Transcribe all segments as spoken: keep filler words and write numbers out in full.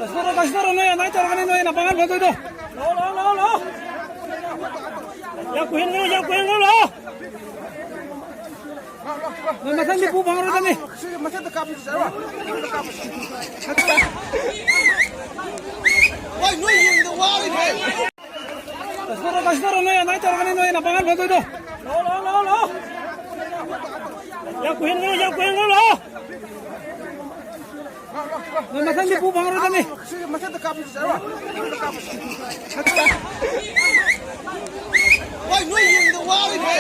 ꯀꯩꯁꯨ ꯇꯧꯔꯣ, ꯀꯩꯁꯨ ꯇꯧꯔꯣ, ꯅꯣꯏ ꯑꯗꯨꯃꯥꯏꯅ ꯇꯧꯔꯒꯅꯤ ꯅꯣꯏ ꯅꯄꯥꯡꯒꯜ ꯐꯗꯣꯏꯗꯣ꯫ ꯂꯥꯛꯑꯣ, ꯂꯥꯛꯑꯣ, ꯂꯥꯛꯑꯣ, ꯂꯥꯛꯑꯣ꯫ ꯌꯥꯝ ꯀꯨꯏꯍꯟꯒꯅꯨ, ꯌꯥꯝ ꯀꯨꯏꯍꯟꯒꯅꯨ, ꯂꯥꯛꯑꯣ꯫ ꯅꯣꯏ ꯃꯊꯪꯗꯤ ꯄꯨ ꯐꯪꯉꯔꯣꯏꯗꯕꯅꯤ꯫ ꯃꯊꯛꯇ ꯀꯥꯞꯄꯁꯤ, ꯆꯠꯂꯣ꯫ ꯃꯊꯛꯇ ꯀꯥꯞꯄꯁꯤ꯫ ꯍꯣꯏ, ꯅꯣꯏ ꯌꯦꯡꯉꯤꯗꯣ ꯋꯥꯔꯤꯅꯦ꯫ ꯀꯩꯁꯨ ꯇꯧꯔꯣ, ꯀꯩꯁꯨ ꯇꯧꯔꯣ, ꯅꯣꯏ ꯑꯗꯨꯃꯥꯏꯅ ꯇꯧꯔꯒꯅꯤ ꯅꯣꯏ ꯅꯄꯥꯡꯒꯜ ꯐꯗꯣꯏꯗꯣ꯫ ꯂꯥꯛꯑꯣ, ꯂꯥꯛꯑꯣ, ꯂꯥꯛꯑꯣ, ꯂꯥꯛꯑꯣ꯫ ꯌꯥꯝ ꯀꯨꯏꯍꯟꯒꯅꯨ, ꯌꯥꯝ ꯀꯨꯏꯍꯟꯒꯅꯨ, ꯂꯥꯛꯑꯣ꯫ ꯅꯣꯏ ꯃꯊꯪꯗꯤ ꯄꯨ ꯐꯪꯉꯔꯣꯏꯗꯕꯅꯤ꯫ ꯁꯤ ꯃꯊꯛꯇ ꯀꯥꯞꯄꯁꯤ, ꯆꯠꯂꯣ꯫ ꯃꯊꯛꯇ ꯀꯥꯞꯄꯁꯤ꯫ ꯍꯣꯏ, ꯅꯣꯏ ꯌꯦꯡꯉꯤꯗꯣ ꯋꯥꯔꯤꯅꯦ꯫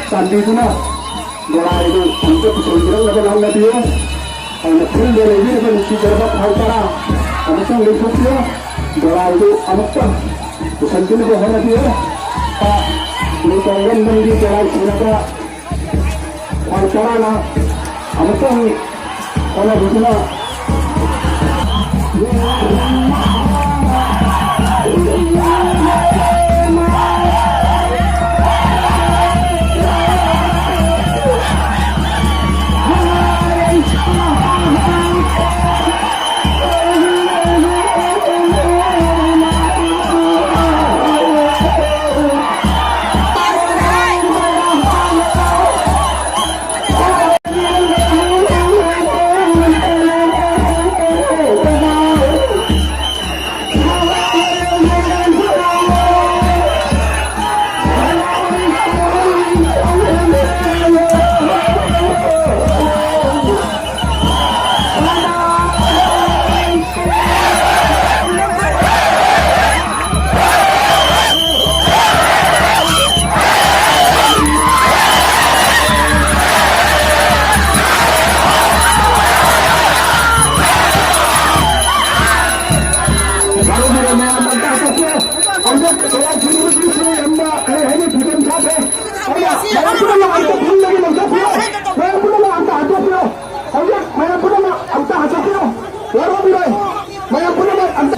ꯆꯥꯟꯕꯤꯗꯨꯅ ꯗꯣꯂꯥꯏꯗꯨ ꯑꯃꯨꯛꯇ ꯄꯨꯁꯤꯟꯕꯤꯔꯛꯅꯕ ꯉꯥꯡꯅꯕꯤꯌꯨ꯫ ꯑꯩꯅ ꯐꯤꯜꯗ ꯂꯩꯕꯤꯔꯤꯕ ꯅꯨꯡꯁꯤꯖꯔꯕ ꯈ꯭ꯋꯥꯏ ꯇꯔꯥ ꯑꯃꯨꯛꯇꯪ ꯂꯦꯡꯊꯣꯛꯄꯤꯌꯨ꯫ ꯗꯣꯂꯥꯏꯗꯨ ꯑꯃꯨꯛꯇ ꯄꯨꯁꯤꯟꯕꯤꯅꯕ ꯍꯣꯠꯅꯕꯤꯌꯨ꯫ ꯅꯤꯡꯊꯧꯔꯝꯕꯝꯒꯤ ꯗꯣꯂꯥꯏ ꯁꯤꯟꯅꯕ ꯈ꯭ꯋꯥꯏ ꯇꯔꯥꯅ ꯑꯃꯨꯛꯇꯪ ꯍꯣꯠꯅꯕꯤꯗꯨꯅ ꯃꯌꯥꯝ ꯄꯨꯝꯅꯃꯛ ꯑꯝꯇ ꯍꯟꯗꯣꯛꯄꯤꯔꯣ꯫ ꯍꯧꯖꯤꯛ ꯃꯌꯥꯝ ꯄꯨꯝꯅꯃꯛ ꯑꯝꯇ ꯍꯟꯗꯣꯛꯄꯤꯔꯣ꯫ ꯋꯥꯔꯧꯕꯤꯔꯣꯏ꯫ ꯃꯌꯥꯝ ꯄꯨꯝꯅꯃꯛ ꯑꯝꯇ